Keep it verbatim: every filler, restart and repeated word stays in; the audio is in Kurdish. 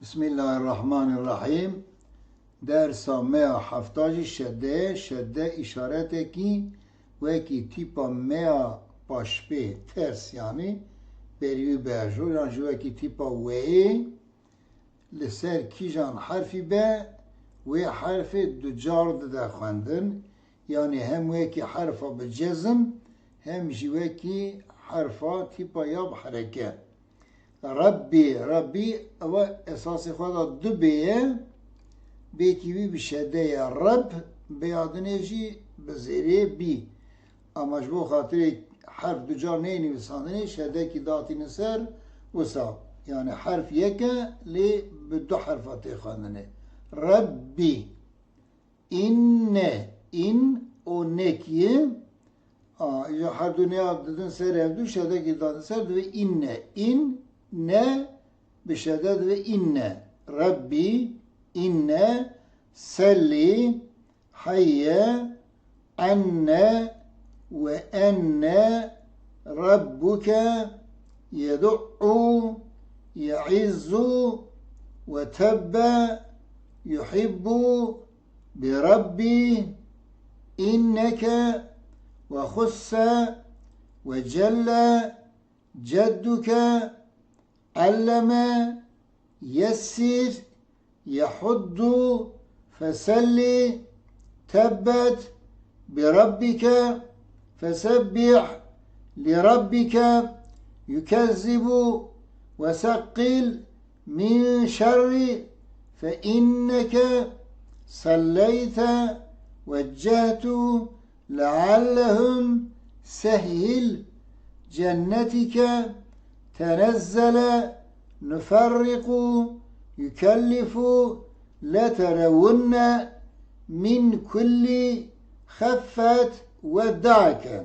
Bismillahirrahmanirrahim. Dersa me ya hefta jî şedde ye. Şedde îşaretekî wekî tîpa me ya paşpê, ters, yanî berî wî berjo, yan jî wekî tîpa weyê li ser kîjan herfî be, wê herfê du car dide xwendin. Yanî hem wekî herfa bi cezm, hem jî wekî herfa tîpa ya bi hereke. Rebbî, Rebbî, ew esasê xwe de du bê ye, bêkî wî bi şedde ye. Reb, bêya dinê jî bi zêrê bî. Ama ji bo xatirê herf du car neyê nivîsandinê, şedekî datîne ser, wisa. Yanî herf yek e, lê bi du herfa tê xwendinê. Rebbî. Înne, în û nekî. A, îja her du nêya didin ser hevdu, şedekî dadin ser, divê înne. În, ne, bi şede divê înne. Rebbî, înne, sellî, heyye, enne ve enne Rabbuke yed'u ye'izzu ve tebbe yuhibbu bi Rabbi inneke ve khusse ve celle cedduke alleme yessir yehuddu feselli tebbet bi rabbike fesebbih li rabbike yükezzibu ve seqqil min şerri fe inneke salleyte veccehtu leallehum sehhil cennetike tenezzele nuferriqu yükellifu leterewunne min kulli xeffet ve da'ke.